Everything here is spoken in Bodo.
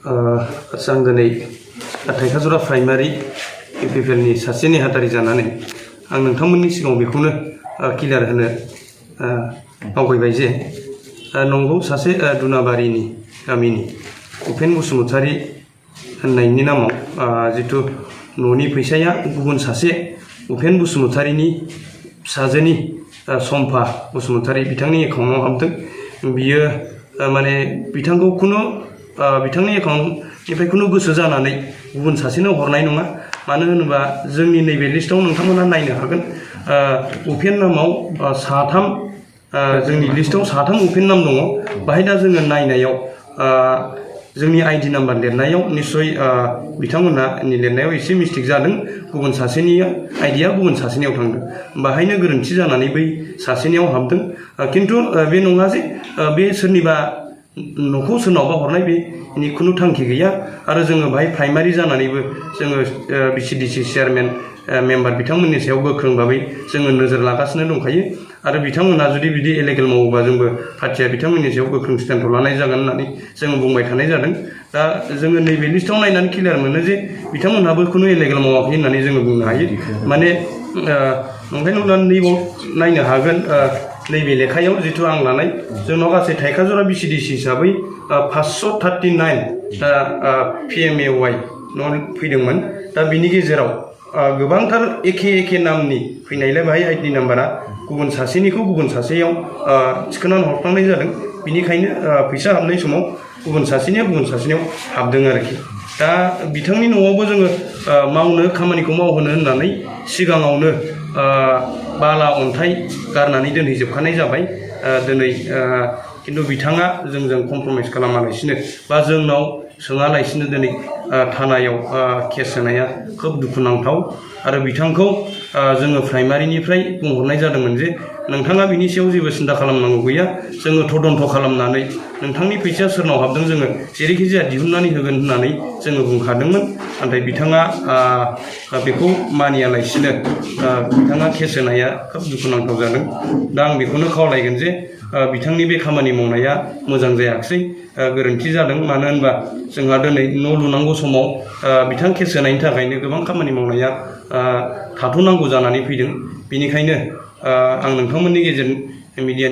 आं दिनै थाइखाजरा प्राइमारि इउपिपिएलनि सासे नेहाथारि जानानै आं नोंथांमोननि सिगाङाव बेखौनो क्लियार होनो आवगायबाय जे नंगौ सासे दुनाबारिनि गामिनि उपेन बसुमतारी होननायनि नामाव जितु न'नि फैसाया गुबुन सासे उपेन बसुमतारीनि फिसाजोनि सम्फा बसुमतारी बिथांनि एकाउन्टआव हाबदों। बियो माने बिथांखौ बिथांनि एकाउन्टनिफ्राय खुनु गोसो जानानै गुबुन सासेनो हरनाय नङा। मानो होनोबा जोंनि नैबे लिस्टआव नोंथांमोना नायनो हागोन उपेन नामाव साथाम जोंनि लिस्टआव साथाम उपेन नाम दङ। बाहाय दा जोङो नायनायाव जोंनि आइडि नाम्बार लिरनायाव निस्सय बिथांमोनहानि लिरनायाव एसे मिस्टेक जादों। गुबुन सासेनि आइडिया गुबुन सासेनियाव थांदों, बाहायनो गोरोन्थि जानानै बै सासेनियाव हाबदों। खिन्थु बे नङा जे बे सोरनिबा न'खौ सोरनावबा हरनाय बेनि खुनु थांखि गैया। आरो जोङो बाहाय प्राइमारि जानानैबो जोङो भिसिडिसि चेयारमेन मेम्बार बिथांमोननि सायाव गोख्रों भाबै जोङो नोजोर लागासिनो दंखायो। आरो बिथांमोनहा जुदि बिदि इलेगेल मावोबा जोंबो पार्टिया बिथांमोननि सायाव गोख्रों स्टेन्डखौ लानाय जागोन होननानै जोङो बुंबाय थानाय जादों। दा जोङो नैबे लिस्टआव नायनानै क्लियार मोनो जे बिथांमोनहाबो खुनु इलेगेल मावाखै होननानै जोङो बुंनो हायो। माने ओंखायनो नैबाव नायनो हागोन नैबे लेखायाव जिथु आं लानाय जोंनाव गासै थाइखाजरा भिसिडिसि हिसाबै 539 PMAY फैदोंमोन। दा बिनि गेजेराव गोबांथार एखे नामनि फैनायलाय बाहाय आइडि नाम्बारा गुबुन सासेनिखौ गुबुन सासेयाव थिखोनानै हरफ्लांनाय जादों। बिनिखायनो फैसा हाबनाय समाव गुबुन सासेनिया गुबुन सासेनियाव हाबदों आरोखि। दा बिथांनि न'आवबो जोङो खामानिखौ मावहोनो होननानै सिगाङावनो बाला अन्थाइ गारनानै दोनहैजोबखानाय जाबाय। दिनै खिन्थु बिथाङा जोंजों कमप्रमाइस खालामालासिनो बा जोंनाव सोङालासिनो दिनै थानायाव केस होनाया खोब दुखुनांथाव। आरो बिथांखौ जोङो प्राइमारिनिफ्राय बुंहरनाय जादोंमोन जे नोंथाङा बिनि सायाव जेबो सिन्था खालामनांगौ गैया, जोङो तदन्थ खालामनानै नोंथांनि फैसाया सोरनाव हाबदों जोङो जेरैखि जाया दिहुननानै होगोन होननानै जोङो बुंखादोंमोन। नाथाय बिथाङा बेखौ मानियालासिनो बिथाङा केस होनाया खोब दुखुनांथाव जादों। दा आं बेखौनो खावलायगोन जे बिथांनि बे खामानि मावनाया मोजां जायाखिसै, गोरोन्थि जादों। मानो होनबा जोंहा दिनै न' लुनांगौ समाव बिथां केस होनायनि थाखायनो गोबां खामानि मावनाया थाथ'नांगौ जानानै फैदों। बेनिखायनो आं नोंथांमोननि गेजेरजों मिडियानि